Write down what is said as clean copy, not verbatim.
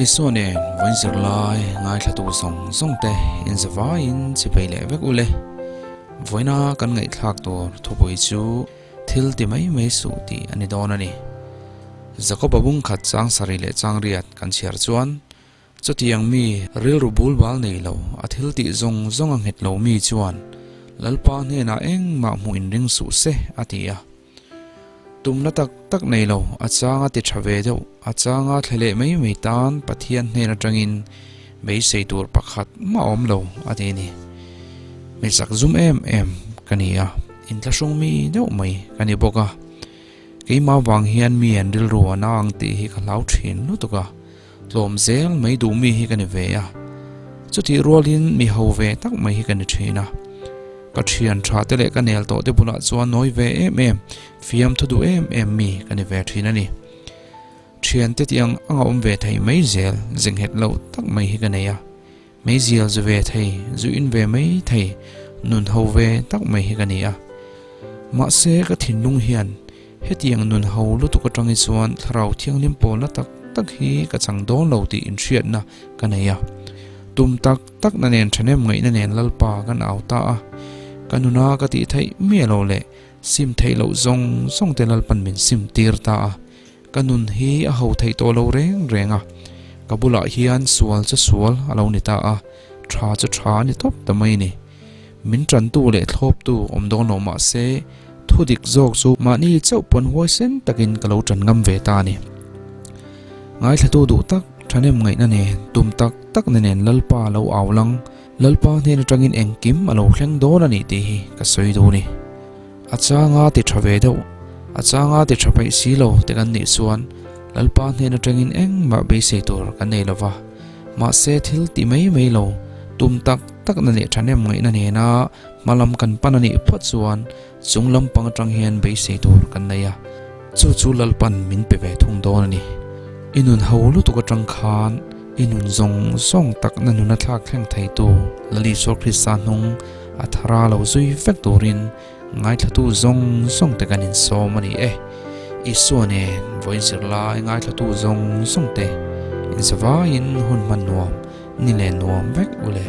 Isua nen vawiin zirlai ngaithlatu zawng zawng te inzavaiin chipei leh vek ule. Vawiina kan ngaihthlak tur thupui chu thil ti mai mai suh tih a ni dawn a ni. Jakoba bung khat chang sarih leh chang riat kan chhiar chuan chutiang mi rilru bul bal nei lo a thil tih zawng zawng a nghet lo mi chuan Lalpa hnenah engmah hmuh inring suh se a ti a. Tumna tak tak nei lo, a changa ti tha ve deuh, a changa thle leh mai mai tan Pathian hnen atangin beisei tur pakhat mah awm lo a ti a ni. Hmeichak zum em em ka ni a, inthlahrung mi deuh mai ka ni bawk a. Keimah vang hian mi an rilru a na ang tih hi ka hlau thin lutuk a, tlawm zel mai duh mi hi ka ni ve a. Chutih rualin mi ho ve tak mai hi ka ni thin a. Ka thian tha te leh ka nel tawh te bulah chuan nawi ve em em, fiam thu duh em em mi ka ni ve thin a ni. Thian te tiang anga awm ve thei mai zel zinghet lo tak mai hi ka nei a. Meizial zu ve thei, zu in ve mai thei, nun ho ve tak mai hi ka ni a. Mahse ka thinlung hian hetiang nun ho lutuk atang hi chuan thlarau thianghlim pawlna tak tak hi ka chang dawn lo tih inhriatna ka nei a. Tum tak takna nen thahnem ngaihna nen Lalpa kan au ta a, ka nuna ka tih theih miah lo leh sim theih loh zawng zawng te Lalpan min sim tir ta a, ka nun hi a ho theih tawh lo reng reng a, ka bulah hian sual chu sual a lo ni ta a, tha chu tha a ni tawp ta mai ni. Min tantu leh thlawptu awm dawn lo mah se, thu dik zawk chu mahni chauh pawn huaisen takin ka lo tan ngam ve ta a ni. Ngaithlatu duh tak, thahnem ngaihna nen, tum tak takna nen Lalpa lo au lang, Lalpa hnen atangin engkim a lo thleng dawn a ni tih hi ka sawi duh a ni. A changa ti tha ve deuh, a changa ti tha peih si lo te kan nih chuan Lalpa hnen atangin engmah beisei tur kan nei lo va. Mahse thil ti mai mai lo, tum tak takna leh thahnem ngaihna nena hma lam kan pan a nih phawt chuan chung lampang atang hian beisei tur kan nei a, chu chu Lalpan min pe ve thung dawn a ni. I nun ho lutuk atang khan i nun zawng zawng takna nuna thlak thleng theitu Lal Isua Krista hnung a thara lo zui vek turin ngaithlatu zawng zawng te kan insawm a ni e. Isua nen vawiin zirlai ngaithlatu zawng zawng te inzavaiin hun hman nuam ni leh nuam vek u le.